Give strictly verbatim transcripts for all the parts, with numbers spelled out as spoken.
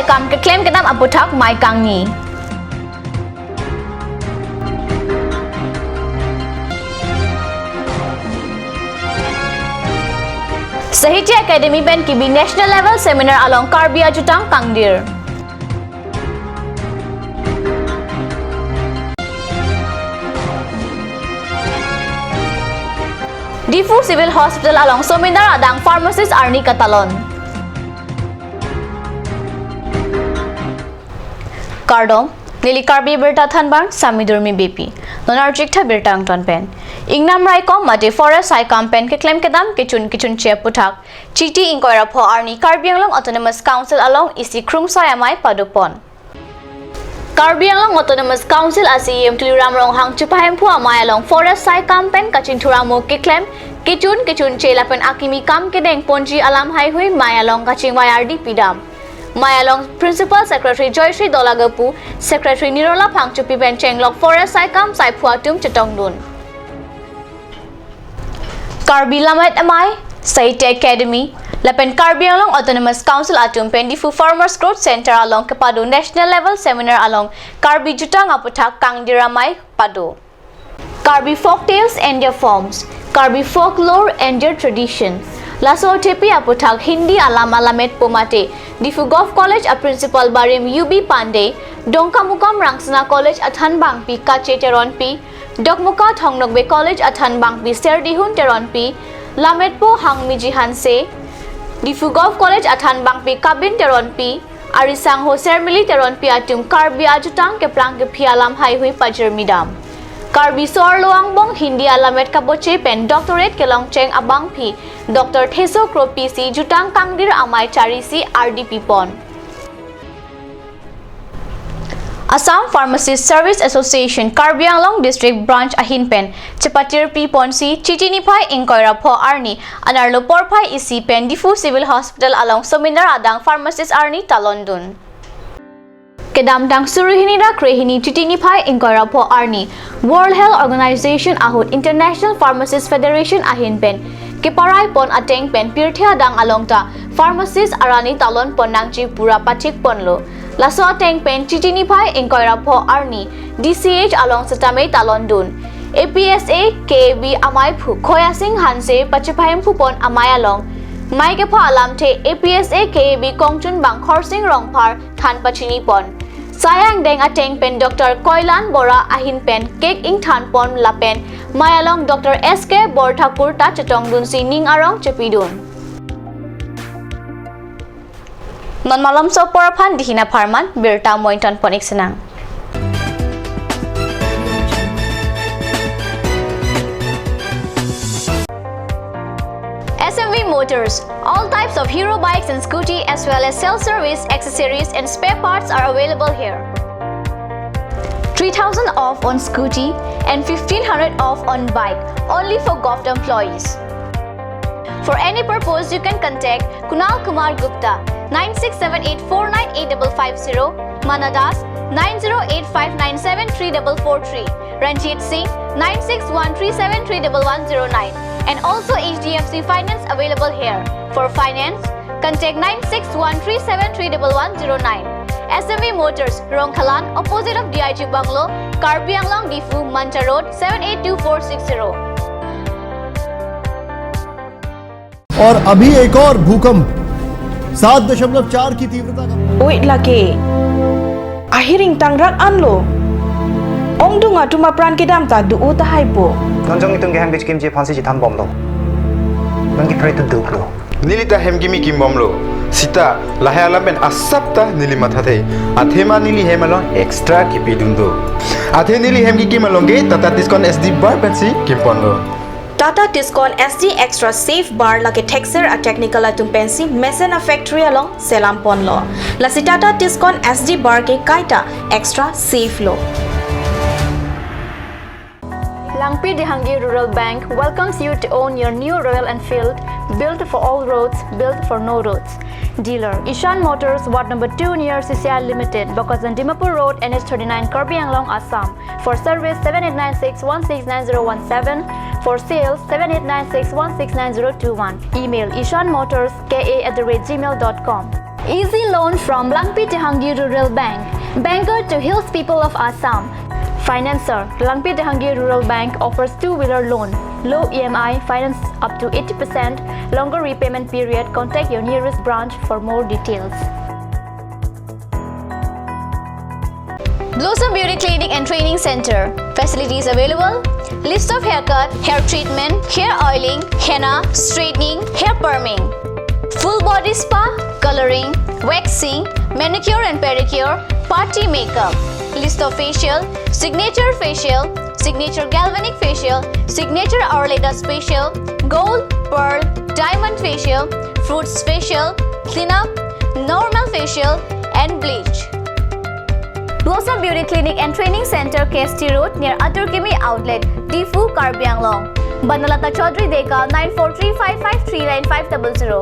Kam keklem kedam aputhak mei kangni. Sahitya Academy pen kebi National Level Seminar along Karbi ajutang kangdir. Diphu Civil Hospital along Somindar adang pharmacist arni katalon. Kardom, neli Karbi Birta thanbang Sami Durmi Beypi. Non arjik tha birta angton pen. Ingnam raikom mate forest saikam pen keklem kedam kechun kechunche aputhak Chiti ingkoi ra pho arni Karbi Anglong Autonomous Council along isi krungsai amei padopon. Karbi Anglong Autonomous Council a CEM Tuliram Ronghang chepahemphu amei along forest saikam pen kachingthur amo keklem kechun kechunche lapen akimi kam kedengponji alam haihui mei along kachingvai ardi pidam. Mei along Principal Secretary Joyshri Dolagapu, Secretary Nirola Phangchopi pen chenglok forest saikam saiphu atum chetongdun. Karbi Lammet Amei, Sahitya Academy, lapen Karbi Anglong Autonomous Council atum pen Diphu Farmers Growth Center along kepado National Level Seminar along Karbi jutang aputhak kangdir amei pado. Karbi folk tales and their forms, Karbi folklore and their tradition. Laso thepi aputhak Hindi alam alammet po mate Diphu Govt College a Principal Barim U B Pandey, Dongkamukam Rangsina College a thanbangpi Kache Teronpi, Dokmoka Thong Nokbe College a thanbangpi Serdihun Teronpi, lammetpo Hangmiji Hanse, Diphu Govt College a thanbangpi Kabin Teronpi, arisangho Sermili Teronpi atum Karbi ajutang keplang kephi alam haihui pajirmidam. Karbi so-arlo angbong Hindi alammet kaboche pen doctorate kelongcheng abangpi Doctor Theso Kropi si jutang kangdir amei charisi ardi pipon. Assam Pharmacist Service Association Karbi Anglong District Branch ahin pen chepatir piponsi Chiti niphai ingkoi ra pho arni anerlo porphai isi pen Diphu Civil Hospital along Somindar adang pharmacist arni talondun. Kedamtang suri hini ra krehini Chiti niphai ingkoi ra pho arni World Health Organization ahut International Pharmacist Federation ahin pen keparai pon ateng pen pirthe adang along ta pharmacist arni talon pon nangji pura pathik ponlo. Laso ateng pen Chiti niphai ingkoi ra pho arni D C H along setame talondun. A P S A K A B amaiphu Khoya Sing Hanse pachepahemphu pon amei along mei kepha alamthe A P S A K A B kongchunbang Khorsing Rongphar than pachini pon. Sai angdeng ateng pen Doctor Koilan Bora ahin pen cake ingthan pon lapen mei along Doctor S K Borthakur ta chetongdunsi ning arong chepidun. Non malomso apor aphan dihina pharman birta mointon pon-ik sinang. S M V Motors, all types of Hero bikes and scooty as well as self-service accessories and spare parts are available here. Three thousand off on scooty and fifteen hundred off on bike, only for Govt employees. For any purpose, you can contact Kunal Kumar Gupta, nine six seven eight four nine eight double five zero, Mana Das, nine zero eight five nine seven three double four three, Ranjit Singh, nine six one three seven three double one zero nine, and also H D F C Finance available here. For finance, contact nine six one three seven three double one zero nine. S M V Motors, Rongkhalan, opposite of D I G Bungalow, Karbi Anglong, Diphu, Manja Road, seven eight two four six zero. और अभी एक और भूकंप सात दशमलव चार की तीव्रता का। Oi lake. Ahiring tangrak anlo. Ongdung atum apran kedam ta do-o tahai po. Non jong itum kehem kechikimji aphansi chethan bomlo. Non kepre tu duklo. Neli ta hem kimi kim bomlo. Sita lahai alam pen asap ta neli mathathe. Athema neli hem along extra kipidun do. Athe neli hem kikim along ke Tata Tiscon S D bar pensi kim ponlo. Tata Tiscon S D Extra Safe Bar lake thekser a technical atum pensi mesen a factory along selam ponlo. Lasi Tata Tiscon S D bar ke kaita extra safe lo. Langpi Dehangi Rural Bank welcomes you to own your new Royal Enfield, built for all roads, built for no roads. Dealer, Ishan Motors, Ward number two near C C I Limited, Bokajan Dimapur Road, N H thirty-nine, Karbi Anglong, Assam. For service, seven eight nine six one six nine zero one seven. For sales, seven eight nine six one six nine zero two one. Email, ishan motors K A at the rate gmail dot com. Easy loan from Langpi Tehangi Rural Bank, banker to hills people of Assam. Financer, Langpi Tehangi Rural Bank offers two-wheeler loan, low E M I, finance up to eighty percent, longer repayment period. Contact your nearest branch for more details. Blossom Beauty Clinic and Training Center. Facilities available: list of haircut, hair treatment, hair oiling, henna, straightening, hair perming, full body spa, coloring, waxing, manicure and pedicure, party makeup, list of facial, signature facial, signature galvanic facial, signature Arleda facial, gold, pearl, diamond facial, fruits facial, cleanup, normal facial, and bleach. Blossom Beauty Clinic and Training Center, K S T Road, near Atur Kimi Outlet, Diphu, Karbi Anglong. Banalata Chaudhary Deka, nine four three five five three nine five double zero.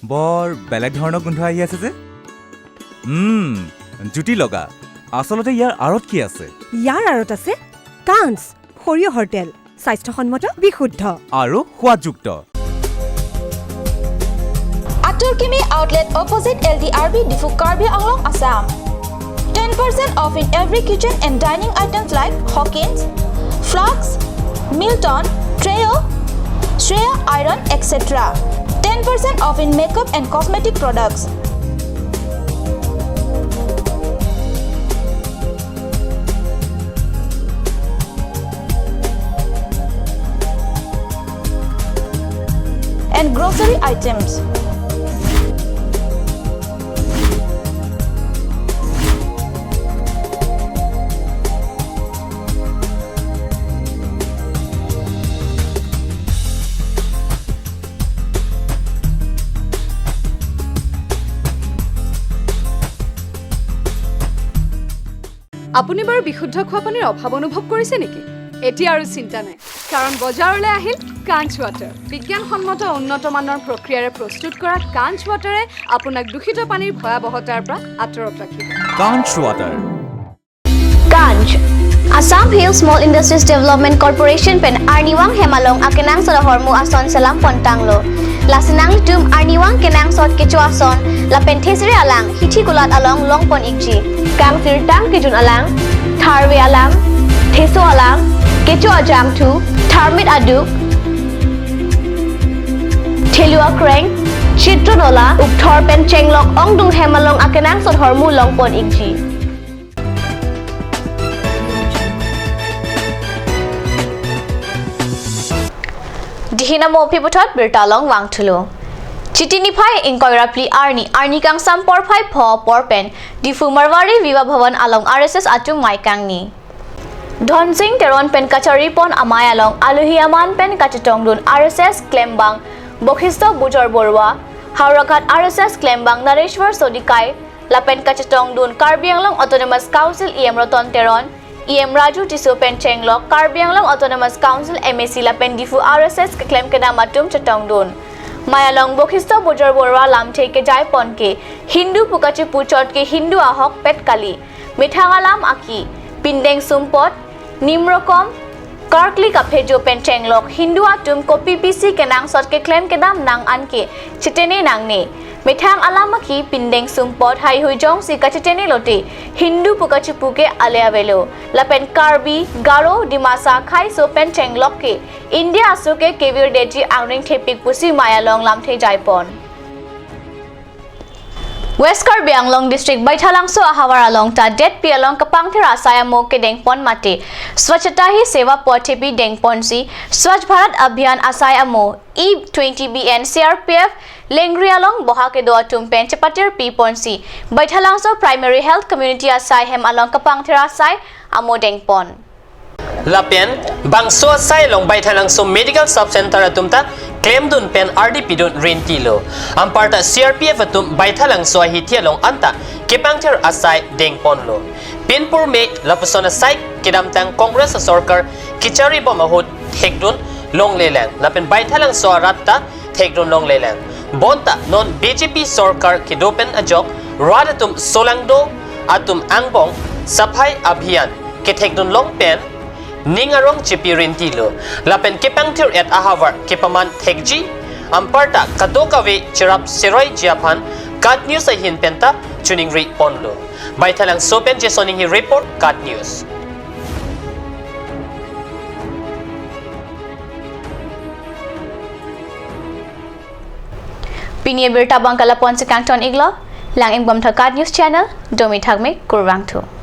বৰ বেলেগ ধৰণৰ গোন্ধ আহি আছে যে। উম, জুতি লগা। আচলতে ইয়াৰ আঁৰত কি আছে? ইয়াৰ আঁৰত আছে কাঞ্চ, সৰিয়হৰ তেল, স্বাস্থ্যসন্মত, বিশুদ্ধ। আৰু সোৱাদযুক্ত। Atur Kimi Outlet, opposite L D R B, Diphu, Karbi Anglong, Assam. Ten percent off in every kitchen and dining items like Hawkins, Flask, Milton, Treo, Shreya Iron, et cetera. Ten percent off in makeup and cosmetic products. And grocery items. আপুনি বাৰু বিশুদ্ধ খোৱা পানীৰ অভাৱ অনুভৱ কৰিছে নেকি? এতিয়া আৰু চিন্তা নাই, কাৰণ বজাৰলৈ আহিল কাঞ্চ ৱাটাৰ। বিজ্ঞানসন্মত উন্নত মানৰ প্ৰক্ৰিয়াৰে প্ৰস্তুত কৰা কাঞ্চ ৱাটাৰে আপোনাক দূষিত পানীৰ ভয়াৱহতাৰ পৰা আঁতৰত ৰাখিব। কাঞ্চ water. Kanch, Assam Hill Small Industries Development Corporation pen arnivang hem along akenangsot ahormu ason selam pontanglo. Lasi nanglitum arnivang kenangsot kecho ason lapen thesere alang hithi kulat along longpon ikji. Kangsirtang kejun alang, tharve alang, theso alang, kecho ajangthu, tharmit aduk, thelu akreng, chitro nola, ukthor pen chenglok ongdung hem along akenangsot ahormu longpon ikji. Dihina mo phiputhot birta along vangthulo. Chiti niphai ingkoi ra phli arni, arni kangsam porphai pho apor pen Diphu Marwari Vivah Bhavan along R S S atum mai kangni. Dhonsing Teron pen kachari pon amei along alohi aman pen kachetongdun R S S klembang Bokhisto Bujor Borua, Howraghat R S S klembang Nareshwar Sodikai, lapen kachetongdun Karbi Anglong Autonomous Council E M Roton Teron, E M Raju Tisso pen chenglok Karbi Anglong Autonomous Council M A C lapen Diphu R S S keklem kedam atum chetongdun. Mei along Bokhisto Bujor Borua lamthe kejai pon ke Hindu pu kachipu chot ke Hindu ahokpet kali. Methang alam aki, pindeng sumpot, nimrokom, karkli kaphejo pen chenglok Hindu atum kopi pisi kenangsot keklem kedam nang anke chetene nangne. Methang alam aki, pindeng sumpot, haihui jongsi kachetene lote Hindu pu kachipu ke ale avelo. Lapen Karbi, Garo, Dimasa, Khaiso pen chenglok ke India aso ke kevirdetji angring thepik pusi mei along lamthe jai pon. West Karbi Anglong District Baithalangso ahavar along ta detpi along kepangthir asai amo kedeng pon mate Swachhata Hi Seva pu athepi deng ponsi Swachh Bharat Abhiyan asai amo E twenty B N C R P F lengri along boha kedo atum pen chepatir pi ponsi Baithalangso Primary Health Community asai hem along kepangthir asai amo deng pon. Lapen bangso asai along Baithalangso Medical Sub Center atum ta klemdun pen ardi pidun rintilo. Anparta C R P F atum Baithalangso ahithi along anta kepangthir asai deng ponlo. Pinpur me lapuson asai kedamtang Congress asorkar kechari bom ahut thekdun longlelang. Lapen Baithalangso arat ta thekdun longlelang. Bonta non B J P sorkar kedo pen ajok rat atum solangdo atum angbong Safai Abhiyan kethekdun long pen ning arong chepi rintilo. Lapen kepangthir et ahavar kepaman thekji Anparta kadokave cherap seroiji aphan KAT News ahin penta choningri ponlo. Baithalangso pen Jason Inghi report, KAT News. Pini abirta abang ke lapu-an si kangton-iklo, lang-ingbom tha KAT News channel, domi thakme kurvangthu.